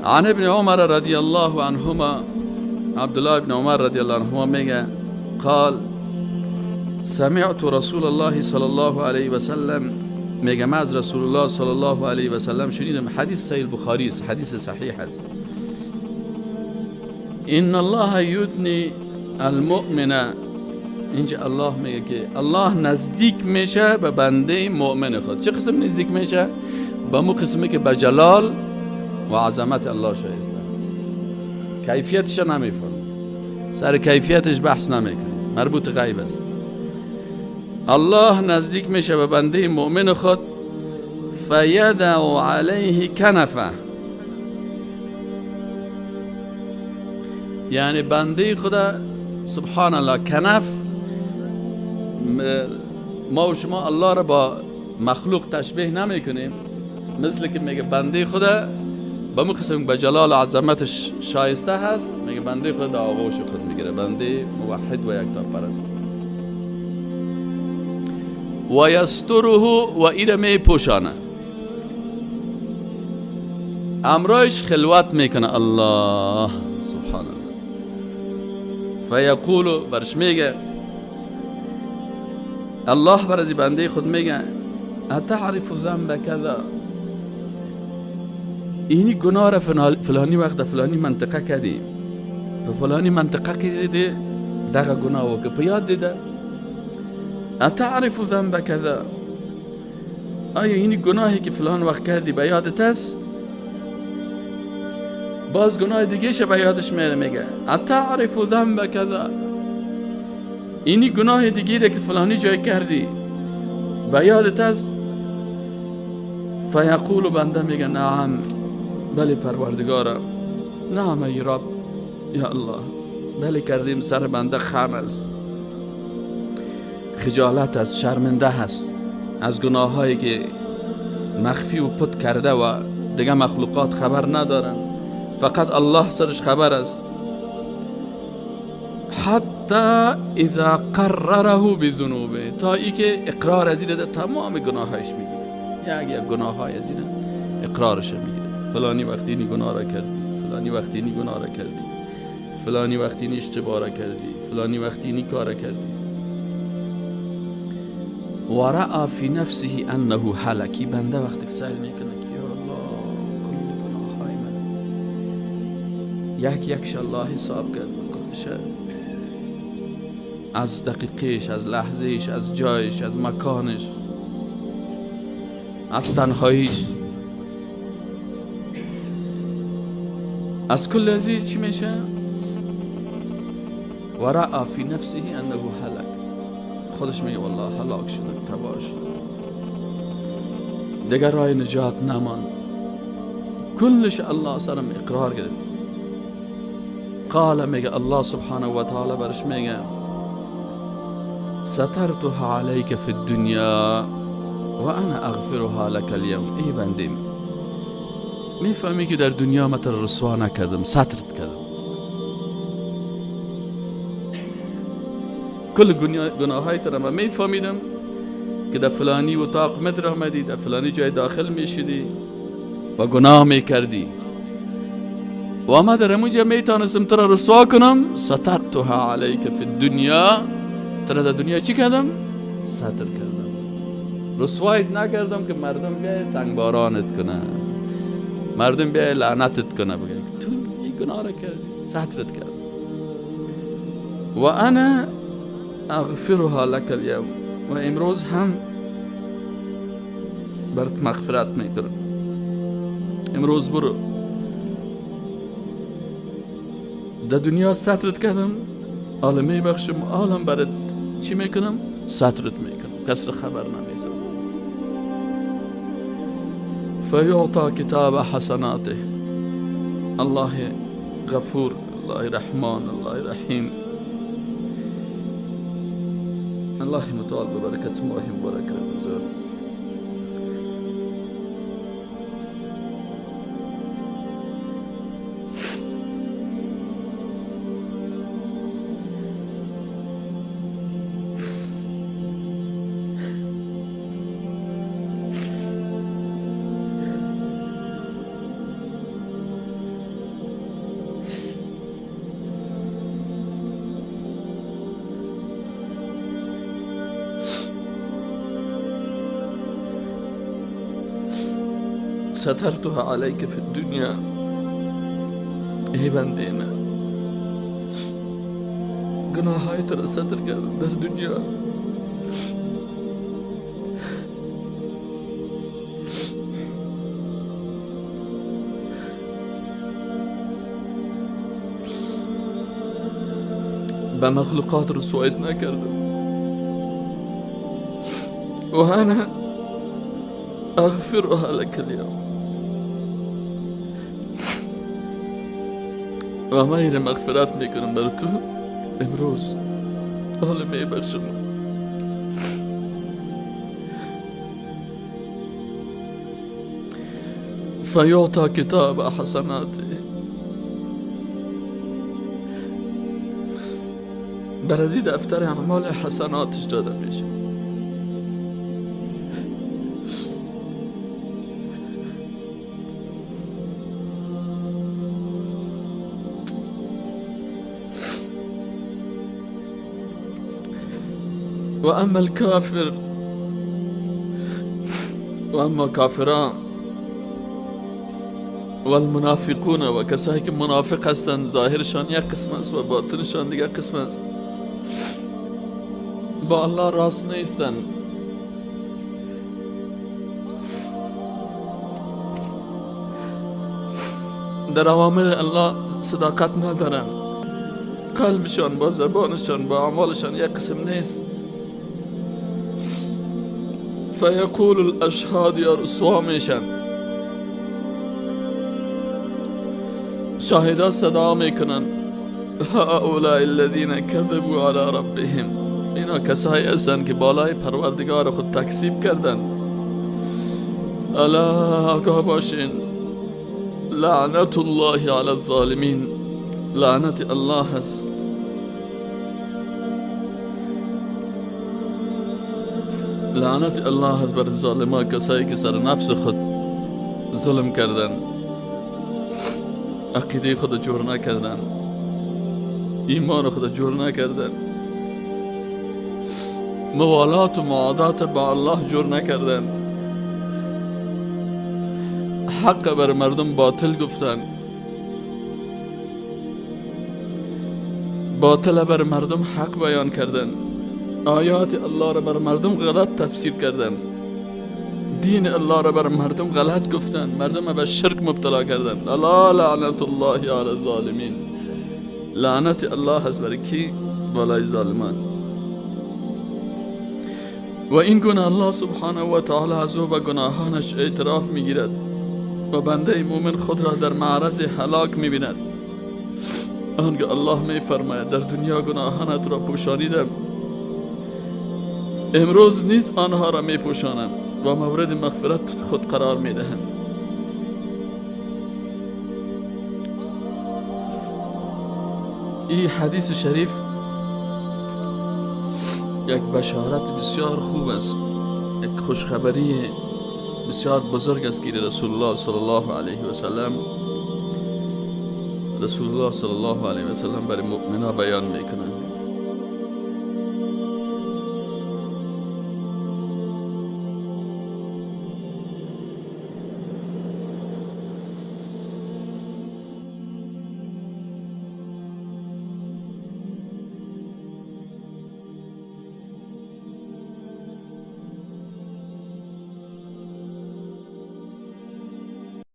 عن ابن عمر رضی الله عنهما، عبدالله ابن عمر رضی الله عنهما میگه قال سمعت رسول الله صلی الله علیه و سلم، میگه من از رسول الله صلی الله علیه و سلم شنیدم. حدیث صحیح البخاری است، حدیث صحیح است. ان الله یدنی المؤمن، اینجا الله میگه که الله نزدیک میشه به بنده مؤمن خود. چه قسم نزدیک میشه؟ به مو قسمی که به جلال و عظمت الله شایسته است. کیفیتش نمیفهمه، سر کیفیتش بحث نمیکنه، مربوط غیب است. الله نزدیک میشه به بنده مؤمن خود، فیدع علیه کنفه، یعنی بنده خدا سبحان الله. کنف، ما و شما الله را با مخلوق تشبیه نمیکنیم، مثل که میگه بنده خدا به مو قسم به جلال و عظمتش شایسته هست، میگه بنده خدا در آغوش خود میگیره، بنده موحد و یکتا پرست. و یستره و ایره می پوشانه، امرایش خلوت میکنه الله سبحان الله. فیقول، برش میگه الله بر از بنده خود میگه اتعرف ذنب کذا، اینی گناه را فلانی وقت فلانی منطقه کردی، په فلانی منطقه کې دی دغه گناه وکړه، په یاد دیده. اتعرف ذنب کذا، آیا اینی گناهی که فلان وقت کردی به یادت است؟ باز گناه دیگه شه به یادش میره، میگه اتعرف ذنب کذا، اینی گناه دیگه که فلانی جای کردی به یادت است؟ فیقول، بنده میگه نعم، بله پروردگارم، نعم ای رب، یا الله، بله کردیم. سر بنده خم است، خجالت است، شرمنده هست از گناه هایی که مخفی و پت کرده و دیگه مخلوقات خبر ندارن، فقط الله سرش خبر است. حتی اذا قرره بذنوبه، تا ای که اقرار از این تمام گناهایش میگیره، یک یک گناه های از این اقرارش میگیره. فلانی وقتی اینی گناه را کردی، فلانی وقتی اینی گناه را کردی، فلانی وقتی اینی اشتباه را کردی، فلانی وقتی اینی کار را کردی. و رأى فی نفسه انه هلکی، بنده وقتی که سأل میکنه که یا الله کل گناه های من یک یکش الله حساب کرد، کلش از دقیقش، از لحظهش، از جایش، از مکانش، از تنهاییش، از کل ازی چی میشه؟ و رأى فی نفسه انه هلک، خودش میگه والله هلاک شده، تباه شده، دیگر راه نجات نماند، کلش الله سرم اقرار گرفت. قال، میگه الله سبحانه و تعالی برش میگه سترتها علیک فی الدنیا و انا اغفرها لك اليوم. ای بندیم، میفهمی که در دنیا ما تر رسوا نکردم، سترت کردم، کل گناههای تر ما میفهمیدم که در فلانی اتاق مدر آمدی، در فلانی جای داخل میشدی و گناه میکردی و ما در همونجا میتانستم تر رسوا کنم. سترتها علیک فی الدنیا، تر در دنیا چی کردم؟ ستر کردم، رسوایت نکردم که مردم بیای سنگبارانت کنه، مردم بیای لعنتت کنه، بگه تو این گناه را کردی، سترت کردم. و انا اغفرها لك اليوم، و امروز هم برات مغفرت میکنم، امروز برو در دنیا سترت کردم، عالم میبخشم، عالم برات چی میکنم؟ سترت میکنم، کس را خبر نمیزم. فیعطا کتاب حسناته، الله غفور، الله رحمان، الله رحیم، الله متعال ببرکت ماه مبارک رمضان سترتها علیک فی الدنیا. ای بنده من، گناه های تو را ستر کردم در دنیا. به مخلوقات رسوایت نکردم و انا اغفرها لك اليوم. و من این مغفرت میکنم بر تو امروز، حالا میبخشم. فیعطی کتاب حسناته، بر از این دفتر اعمال حسناتش داده میشه. و اما الکافر، و اما کافران و المنافقون، و کسایی که منافق هستند، ظاهرشان یک قسم است و باطنشان دیگر قسم است، با الله راست نیستند. در اوامر الله صداقت ندارند، قلبشان با زبانشان با اعمالشان یک قسم نیست. فیقول الاشهاد، یا رسوا میشن، شاهدا صدا میکنن، هؤلاء الذین كذبوا علی ربهم، اینا کسایی هستند که بالای پروردگار خود تکذیب کردن. الا آگاه باشین، لعنت الله علی الظالمین، لعنت الله است. لعنت الله است بر ظالمان، کسایی که سر نفس خود ظلم کردن، عقیده خود جور نکردن، ایمان خود جور نکردن، موالات و معادات با الله جور نکردن، حق بر مردم باطل گفتن، باطل بر مردم حق بیان کردن، آیات الله را بر مردم غلط تفسیر کردن، دین الله را بر مردم غلط گفتن، مردم را به شرک مبتلا کردن. الا لعنت الله علی الظالمین، لعنت الله است بر کی؟ بالای ظالمان. و این گونه الله سبحانه و تعالی از او به گناهانش اعتراف میگیرد و بنده مومن خود را در معرض هلاک میبیند. آنگاه الله میفرماید در دنیا گناهانت را پوشانیدم، امروز نیز آنها را میپوشانم و مورد مغفرت خود قرار میدهم. این حدیث شریف یک بشارت بسیار خوب است، یک خوشخبری بسیار بزرگ است که رسول الله صلی الله علیه و سلم، رسول الله صلی الله علیه و سلم برای مؤمنا بیان میکنند.